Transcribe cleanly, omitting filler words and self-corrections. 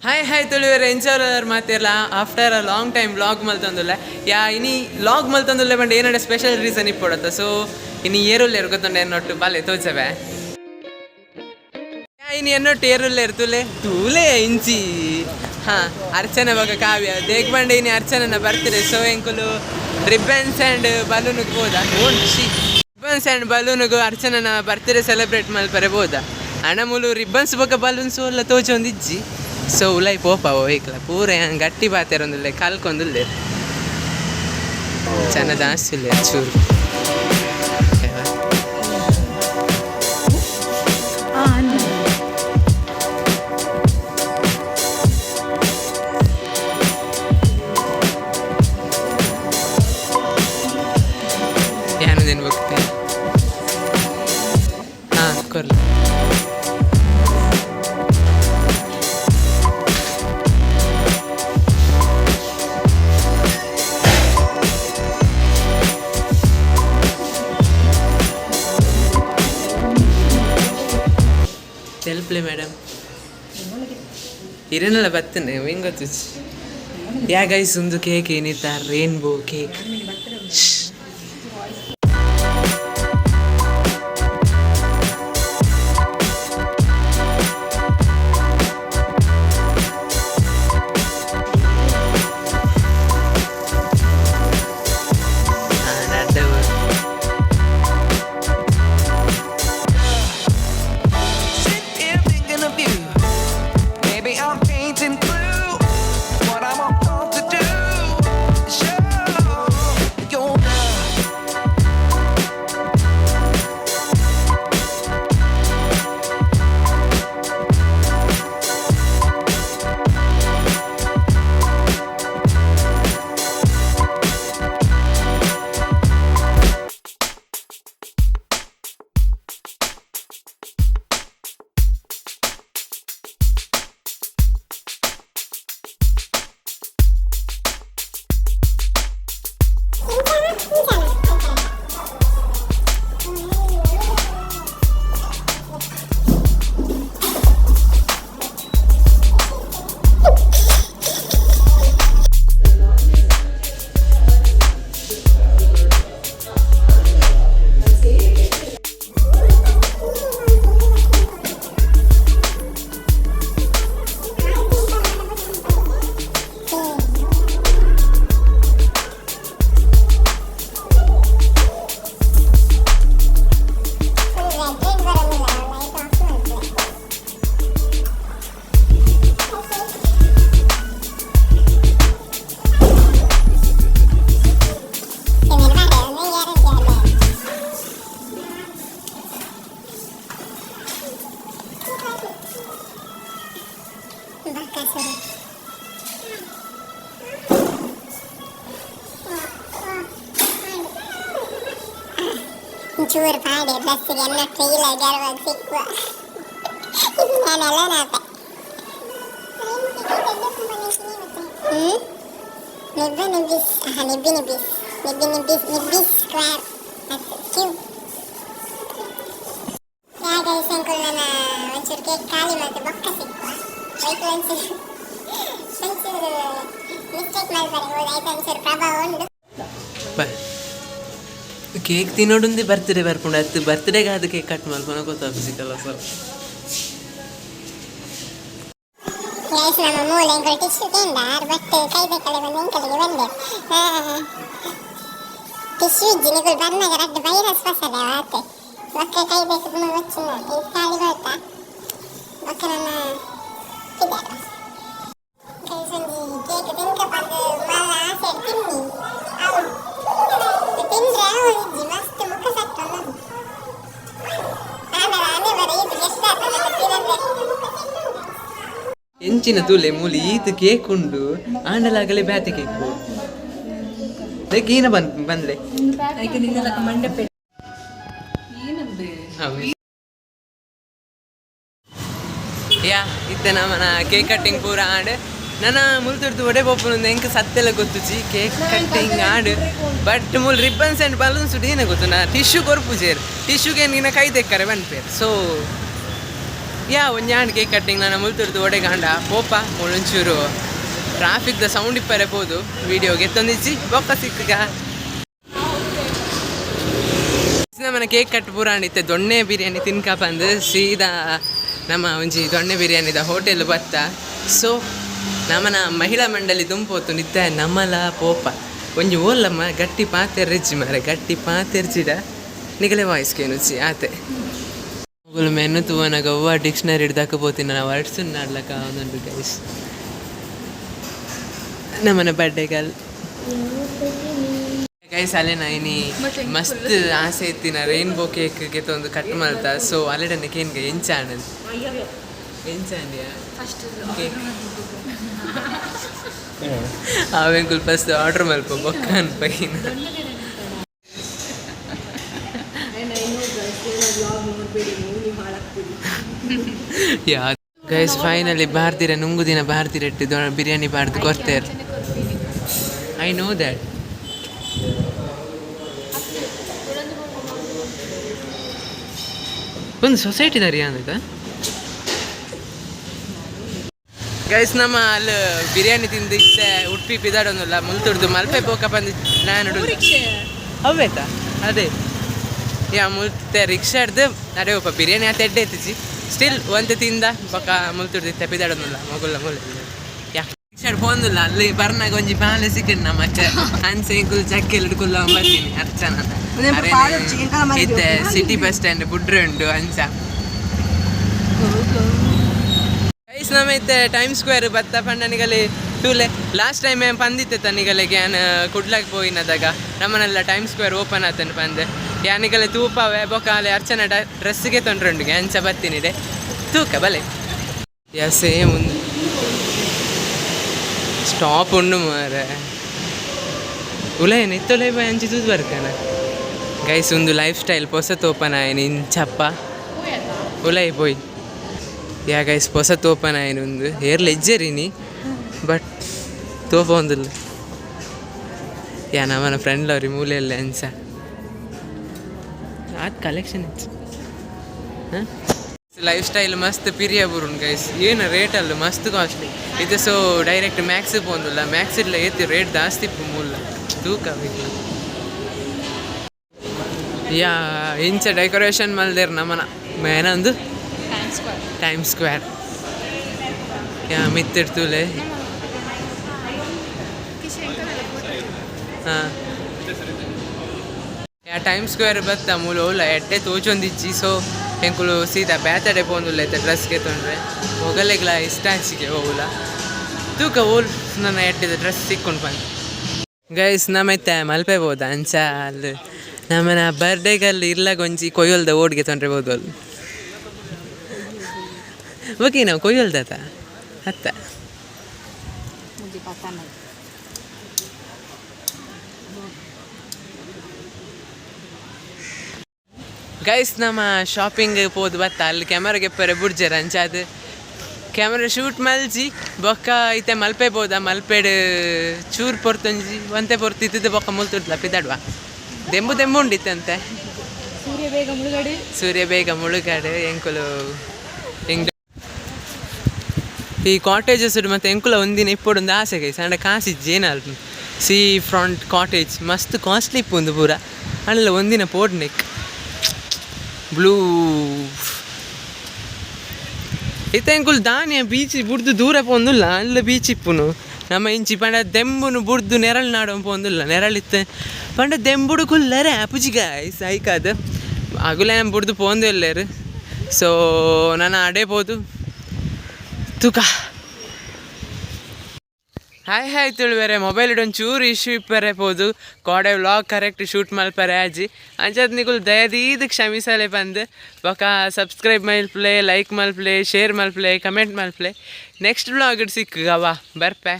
Hi hi ತುಳುವೆರೆ, ಎಂಚರ್ ಮಾತಿರ್ಲ? After a long time vlog ಮಲ್ತೊಂದುಲ್ಲೆ. ಯಾ, ಇನಿ ವ್ಲಾಗ್ ಮಲ್ತೊಂದುಲ್ಲೆ ಪಂಡ ಏನಡ ಸ್ಪೆಷಲ್ ರೀಸನ್ ಇಪ್ಪೊಡತ್ತ. ಸೊ ಇನಿ ಏರುಲ್ಲೆರ್ ಗೊತ್ತುಂಡೆ ಎನ್ನೊಟ್ಟು? ಬಲೆ ತೋಜವೆ. ಯಾ, ಇನಿ ಎನ್ನೊಟ್ಟು ಏರುಲ್ಲೆರ್ ತುಲೆ ತೂಲೆ ಇಂಚಿ. ಹಾ, ಅರ್ಚನೆ ಬೊಕ ಕಾವ್ಯ. ದೇಗ್ ಪಂಡ ಇನಿ ಅರ್ಚನೆನ ಬರ್ತ್ಡೇ. ಸೊ ಎಂಕುಲು ರಿಬ್ಬನ್ಸ್ ಆ್ಯಂಡ್ ಬಲೂನ್ಗೆ ಹೋದ. She, ribbons and ಬಲೂನ್ಗ್ ಅರ್ಚನನ ಬರ್ತ್ಡೇ ಸೆಲೆಬ್ರೇಟ್ ಮಲ್ಪರೆ ಬೋದ. ಅಣ್ಣ, ಮೂಲು ರಿಬ್ಬನ್ಸ್ ಬೊಕ ಬಲೂನ್ಸ್ ಎಲ್ಲ ತೋಜೊಂದಿಜ್ಜಿ. ಸೊ ಉಲೈ ಪೋಪಾವ ಐಕ್ಲ ಪೂರ ಯಾನ್ ಗಟ್ಟಿ ಪಾತೆರೊಂದುಲ್ಲೆ, ಕಲ್ಕೊಂದುಲ್ಲೆ. ಚೆನ್ನ ಜಾಸ್ತಿ ಉಲ್ಲೆ ಚೂರು. ಯಾನದೇನು ಬೊಕ್ತೆ? ಹಾಂ, ಕೊರ್ಲಿ. ತೆಲ್ಪ್ಲೆ ಮೇಡಮ್, ಇರನಲ್ಲ ಬತ್ತನೆ ಹೆಂಗ್ ಗೊತ್ತು. ಯಾ ಗೈಸ್, ಒಂದು ಕೇಕ್ ಏನಿತ್ತ rainbow cake. Sit here thinking of you. Maybe I'm painting blue. What I'm about to do is show your love. ಚೂರು ಪಾಡೆ ಡ್ರೆಸ್ಸಿಗೆ ಎಲ್ಲ ಇಲ್ಲ ಗರ್ವಾಗ ಸಿಕ್ಕುವ. ನಾನೆಲ್ಲ ನಾಪೆ. ಹ್ಞೂ, ನಿಬ್ಬ ನಿಬ್ಬಿಸ್, ನಿಬ್ಬಿ ನಿಬ್ಬಿಸ್, ನಿಬ್ಬಿ ನಿಬ್ಬಿಸ್, ನಿಬ್ಬಿ ಸ್ಕ್ವೇರ್ ಕ್ಯೂಬ್. ಯಾ ಗೈಸ್, ಅಂಕುಲ್ ನನ್ನ ಒಂಚೂರು ಕೇಕ್ ಖಾಲಿ ಮತ್ತೆ ಬೊಕ್ಕ ಸಿಕ್ಕುವ. ಐತು ಒಂಚೂರು ಒಂಚೂರು ಮಿಸ್ಟೇಕ್ ಮಲ್ಪರೆ ಹೋದ. ಆಯ್ತು, ಒಂಚೂರು ಪ್ರಭಾವ ಉಂಡು. ಬ ಕೇಕ್ ತಿನ್ನೋಡುಂದಿ ಬರ್ತ್ಡೇ ಬರ್ಪುಂಡು ಅತ್ತು. ಬರ್ತ್ಡೇಗೆ ಅದು ಕೇಕ್ ಕಟ್ ಮಲ್ಪನ ಗೊತ್ತಾಪಿಸಿಕಲ್ಲ ಸರ್. ಗೈಸ್, ನಮ್ಮ ಮೂಲ ಎಂಕುಲು ಟಿಶ್ಯೂ ಕೇಂದಾರ್, ಬಟ್ ಕೈ ಬೇಕಲೆ ಬಂದು ಎಂಕಲಿಗೆ ಬಂದೆ ಟಿಶ್ಯೂ ಇಜ್ಜಿ. ನಿಕುಲು ಬರ್ನಾಗ ರಡ್ಡ್ ವೈರಸ್ ಪಸದೆ ಆತೆ. ಬೊಕ್ಕ ಕೈ ಬೇಕು ವಚ್ಚಿನ ಇದು ಖಾಲಿ ಬರ್ತಾ. ಬೊಕ್ಕ ನನ್ನ ಪಿದಾರು. ಗೈಸ್, ಒಂಜಿ ಕೇಕ್ ತಿನ್ಕ ಪಂದ್ ಮಲ್ಲ ಆಸೆ ತಿನ್ನಿ. ಅವು ತಿಂದ್ರೆ ಅವು ಇಜ್ಜಿ, ಮಸ್ತ್ ಮುಖ ಸಟ್ಟು. ಆಮೇಲೆ ಆನೆ ಬರ ಇದು ಎಷ್ಟು ಆಗ್ತದೆ ತಿನ್ನಂದೆ. ಎಂಚಿನ ತೂಲೆ, ಮೂಲಿ ಈತ್ ಕೇಕ್ ಉಂಡು. ಆಂಡಲಾಗಲೇ ಬ್ಯಾತೆ ಕೇಕ್ ಏನ ಬಂದ್ ಬಂದ್ಲೆ. ಮಂಡೆ. ಹೌದು. ಯಾ, ಇತ್ತೆ ನಮ್ಮನ ಕೇಕ್ ಕಟ್ಟಿಂಗ್ ಪೂರ ಆಂಡ್. ನನ್ನ ಮುಲ್ತುರ್ದು ಒಡೆ ಪೋಪುನ ಎಂಕ್ ಸತ್ತೆಲ್ಲ ಗೊತ್ತುಜಿ. ಕೇಕ್ ಕಟ್ಟಿಂಗ್ ಆಡು, ಬಟ್ ಮೂಲು ribbons and balloons ಏನ ಗೊತ್ತು ನಾ ಟಿಶ್ಯೂ ಕೊರ್ಪುಜೇರು. ಟಿಶ್ಯೂಗೆ ನಿನ್ನ ಕೈ ತೆಕ್ಕರೆ ಬನ್ಪೇರು. ಸೊ ಯಾ, ಒಂಜಿ ಆಂಡ್ ಕೇಕ್ ಕಟ್ಟಿಂಗ್. ನನ್ನ ಮುಲ್ತುರ್ದು ಒಡೆ ಗಾಂಡ ಪೋಪ. ಮುಳುಂಚೂರು ಟ್ರಾಫಿಕ್ ದ ಸೌಂಡ್ ಇಪ್ಪರೆ ಪೋದು ವಿಡಿಯೋ ಗೆತ್ತೊಂದಿಚ್ಚಿ. ಬೊಕ್ಕ ಸಿಕ್ಕಗ. ನಮ್ಮನೆ ಕೇಕ್ ಕಟ್ ಪೂರ ಇತ್ತೆ ದೊಣ್ಣೆ ಬಿರಿಯಾನಿ ತಿನ್ಕ ಬಂದು ಸೀದಾ ನಮ್ಮ ಒಂಜಿ ದೊಣ್ಣೆ ಬಿರಿಯಾನಿದ ಹೋಟೆಲ್ ಬತ್ತ. ಸೊ ನಮ್ಮನ ಮಹಿಳಾ ಮಂಡಳಿ ದುಂಪೋತು ನಿತ್ತೆ ನಮ್ಮಲ ಪೋಪ. ಒಂಜಿ ಓಲ್ಲಮ್ಮ ಗಟ್ಟಿ ಪಾತೆರ್ಜಿ ಮಾರೆ, ಗಟ್ಟಿ ಪಾತೆರ್ಜಿಡ ನಿಗಲೆ ವಾಯ್ಸ್ ಕೇನುಚಿ ಆತೆ. ಮೊಗಲು ಮೆನ್ನು ತೂವನಾಗ ಅವ್ವ ಡಿಕ್ಷನರಿ ಹಿಡ್ದಾಕ ಪೋತೀನಿ ನಾನು ವರ್ಡ್ಸ್ ನಾಡ್ಲಕ್ಕ ಒಂದೊಂದು. ಗೈಸ್, ನಮ್ಮನ ಬರ್ಡೇ ಗಲ್ ಗೈಸ್ ಅಲ್ಲೇನ ಇನಿ ಮಸ್ತ್ ಆಸೆ ಇತ್ತಿನ ರೈನ್ಬೋ ಕೇಕ್ ಗೆತ್ತೊಂದು ಕಟ್ ಮಲ್ತ. ಸೊ ಅಲ್ಲೆಡನೆ ಕೇನ್ಗ ಎಂಚ ಆನಂದ್, ಎಂಚ ಅಂದ್ಯಾ ಕೇಕ್? ಆವೆಂಕುಲ್ ಫಸ್ಟ್ ಆರ್ಡರ್ ಮಲ್ಪ ಬೊಕ್ಕ ಅನ್ಪಗಿನ. And I know guys, vlog ನೋಡಬೇಡಿ ನೀವು, ನೀವು ಹಾಳಾಗ್ತೀರಿ. ಯಾ ಗೈಸ್, ಫೈನಲಿ ಬಾರ್ದಿರ ನುಂಗು ದಿನ ಬಾರ್ದಿರಟ್ಟು ಬಿರಿಯಾನಿ ಬಾರ್ದು ಕೊರ್ತೇರು. I know that. ಒಂದು ಸೊಸೈಟಿ ದಾರಿ ಅಂದ. ಗೈಸ್, ನಮ್ಮ ಅಲ್ಲಿ ಬಿರಿಯಾನಿ ತಿಂದು ಇತ್ತೆ ಉಡುಪಿ ಪಿದಾಡೊಂದುಲ್ಲ. ಮುಲ್ತುಡ್ದು ಮಲ್ಪೆ ಪೋಕ ಬಂದು ನಾನು ಅವೇತಾ ಅದೇ ಯಾ ಮುಲ್ತೆ ರಿಕ್ಷಾ ಹಿಡ್ದು ಅದೇ ಒಪ್ಪ ಬಿರಿಯಾನಿ ಆತ ಎಡ್ಡೆ ಎತ್ತಿಚಿ. ಸ್ಟಿಲ್ ಒಂತೆ ತಿಂದ ಬೊಕ ಮುಲ್ತುಡ್ದು ಇತ್ತೆ ಪಿದಾಡೊಂದುಲ್ಲ ಮಗುಲ್ಲ ಮುಲ್. ಯಾ, ರಿಕ್ಷಾ ಪೋಂದುಲ್ಲ. ಅಲ್ಲಿ ಬರ್ನಾಗ ಒಂಜಿ ಬಾಲೆ ಸಿಕ್ಕಂಡು ನಮ್ಮ ಅಚ್ಚ ಅನ್ಸೆ ಇಂಕುಲ್ ಚಕ್ಕೆಲ್ ಹಿಡ್ಕುಲ್ಲ ಬರ್ತೀನಿ ಅರ್ಚನ. ಇತ್ತೆ city bus stand ಬುಡ್ರೆ ಉಂಡು ಅಂಚ. ಗೈಸ್, ನಮ್ಮ ಇತ್ತೆ ಟೈಮ್ ಸ್ಕ್ವೇರ್ ಬತ್ತ ಪಂಡನಿಗಲಿ ತೂಲೆ. ಲಾಸ್ಟ್ ಟೈಮ್ ಏನ್ ಪಂದಿತ್ತೆ ತನಿಗಲಿಗೆ ಯಾನ್ ಕುಡ್ಲಾಕ್ ಪೋಯಿನದಾಗ ನಮ್ಮನೆಲ್ಲ time square open ಆತನ ಪಂದೆ. ಯಾನಿಗಲೆ ತೂಪವೆ ಬೊಕ ಅಲ್ಲಿ ಅರ್ಚನ ಡ್ರೆಸ್ಗೆ ತೊಂಡ್ರುಂಡು. ಅಂಚ ಬತ್ತೀನಿಡೆ ತೂಕ ಬಲೆ. ಯಾ, ಸೇಮ್ ಒಂದು ಸ್ಟಾಪ್ ಉಂಡು ಮಾರೆ. ಉಲೇ ನಿತ್ತೊಲೆ ಬಾಯ್ ಅಂಚಿ ತೂದು ಬರ್ಕನ. ಗೈಸ್, ಒಂದು ಲೈಫ್ ಸ್ಟೈಲ್ ಪೊಸತ್ ಓಪನ್ ಆಯ್ನ ಇಂಚಪ್ಪ ಉಲೈ ಪೋಯ್. ಯಾ ಗೈಸ್, ಪೊಸತ್ ಓಪನ್ ಆಯ್ನ ಒಂದು ಏರ್ಲ ಎಜ್ಜರಿನಿ ಬಟ್ ತೋಪ ಒಂದಿಲ್ಲ. ಯಾ, ನಮ್ಮನ ಫ್ರೆಂಡ್ ಅವ್ರಿ ಮೂಲೆಯಲ್ಲಿ ಅನ್ಸ ಆತ್ ಕಲೆಕ್ಷನ್. ಲೈಫ್ ಸ್ಟೈಲ್ ಮಸ್ತ್ ಪಿರಿಯ ಬುರುನ್ ಗೈಸ್. ಏನು ರೇಟ್ ಅಲ್ಲ, ಮಸ್ತ್ ಕಾಸ್ಟ್ಲಿ ಇದು. So direct Max ಪೋಂದುಲ್ಲ. Max ಇಲ್ಲ ಏತಿ ರೇಟ್ ಜಾಸ್ತಿ ಇಪ್ಪು ಮೂಲ ತೂಕ ಬೇಕು. ಯಾ, ಇಂಚ ಡೆಕೋರೇಷನ್ ಮಲ್ದೇರ್ ನಮ್ಮನ ಏನಂದು ಟೈಮ್ ಸ್ಕ್ವೇರ್. ಯಾ, ಮಿತ್ತಿಡ್ತುಲೆ. ಹಾಂ ಯಾ, ಟೈಮ್ ಸ್ಕ್ವೇರ್ ಬತ್ತ ಮೂಲ ಓಲ ಎಡ್ಡೆ ತೋಚೊಂದಿಜ್ಜಿ. ಸೊ ಎಂಕುಲು ಸೀದಾ ಬ್ಯಾತಡೆ ಪೋಂದುಲ್ಲ ಐತೆ ಡ್ರೆಸ್ಗೆ ತೊಂದರೆ ಮೊಗಲೆಗ್ಲ ಇಷ್ಟ ಹಚ್ಚಿಗೆ ಹೋಗುಲ ತೂಕ ಓಲ್ ನನ್ನ ಎಡ್ಡೆದ ಡ್ರೆಸ್ ಸಿಕ್ಕೊಂಡು ಬಂದು. ಗೈಸ್, ನಮ್ಮೈತೆ ಮಲ್ಪೆ ಬೋದ ಅಂಚ ಅಲ್ಲಿ ನಮ್ಮನ ಬರ್ಡೇಗಲ್ಲಿ ಇರ್ಲಾಗ ಒಂಜಿ ಕೊಯ್ಯೊಲ್ದ ಓಡ್ಗೆ ತೊಂದರೆ ಬೋದು ಅಲ್ಲಿ. ಓಕೆ, ನಾವು ಕೊಯ್ಯೊಲ್ದತ ಅತ್ತ. ಗೈಸ್, ನಮ್ಮ ಶಾಪಿಂಗ್ ಪೋದು ಬತ್ತ. ಅಲ್ಲಿ ಕ್ಯಾಮರಾ ಗೆಪ್ಪರೆ ಬುಡ್ಜೆರ್, ಅಂಚ ಅದು ಕ್ಯಾಮರಾ ಶೂಟ್ ಮಲ್ಜಿ. ಬೊಕ್ಕ ಇತ್ತೆ ಮಲ್ಪೆ ಬೋದ. ಮಲ್ಪೆಡ್ ಚೂರು ಪೊರ್ತೊಂಜಿ ಒಂತೆ ಪೊರ್ತು ಬೊಕ್ಕ ಮುಲ್ತುಡ್ಲ ಪಿದಾಡ್ವಾ. ದೆಂಬು ದೆಂಬು ಉಂಡಿತ್ತಂತೆ. ಸೂರ್ಯ ಬೇಗ ಮುಳುಗಡೆ. ಸೂರ್ಯ ಬೇಗ ಮುಳುಗಡೆ. ಎಂಕುಲು ಎಂಗ್ ಈ ಕಾಟೇಜಸ್ ಮತ್ತು ಎಂಕುಲ ಒಂದಿನ ಇಪ್ಪೊಡೊಂದು ಆಸೆ ಗೈಸ್, ಅಂಡ ಕಾಸಿಜ್ಜಿ ಏನ. C front cottage ಮಸ್ತ್ ಕಾಸ್ಟ್ಲಿ ಇಪ್ಪು ಒಂದು ಪೂರ ಅಲ್ಲ. ಒಂದಿನ ಪೋಡ್ನೆಕ್ ಬ್ಲೂ ಇತ್ತೆ ಎಂಕುಲು ದಾನಿಯ ಬೀಚ್ ಬುಡ್ದು ದೂರ ಪೋಂದುಲ್ಲ. ಅಲ್ಲ ಬೀಚ್ ಇಪ್ಪುನು ನಮ್ಮ ಇಂಚಿ ಪಂಡ ದೆಂಬುನು ಬುಡ್ದು ನೆರಳು ನಾಡು ಪೋಂದುಲ್ಲ. ನೆರಳಿತ್ತೆ ಪಂಡ ದೆಂಬುಡು ಕುಲ್ಲರೆ ಆಪುಜಿ ಗಾಯ್ಸ್. ಐಕಾದ್ ಅಗುಲೆ ಬುಡ್ದು ಪೋಂದು ಎಲ್ಲೇರು. ಸೊ ನಾನು ಅಡೆ ಪೋದು ತೂಕ. ಹಾಯ್ ಹಾಯ್ ತುಳುವೆರೆ, ಮೊಬೈಲ್ ಒಂಚೂರು ಇಶ್ಯೂ ಇಪ್ಪರೆ ಪೋದು ಕೋಡೆ vlog correct shoot ಮಲ್ಪರೆ ಆಜಿ. ಅಂಚಾದ್ ನಿಕುಲು ದಯದೀದ್ ಕ್ಷಮಿಸಲೆ ಬಂದು. ಬೊಕ ಸಬ್ಸ್ಕ್ರೈಬ್ ಮಲ್ಪುಲೆ, ಲೈಕ್ ಮಲ್ಪುಲೆ, ಶೇರ್ ಮಲ್ಪುಲೆ, ಕಮೆಂಟ್ ಮಲ್ಪುಲೆ. ನೆಕ್ಸ್ಟ್ ವ್ಲಾಗ್ ಸಿಕ್ಕುಗವ ಬರ್ಪೆ.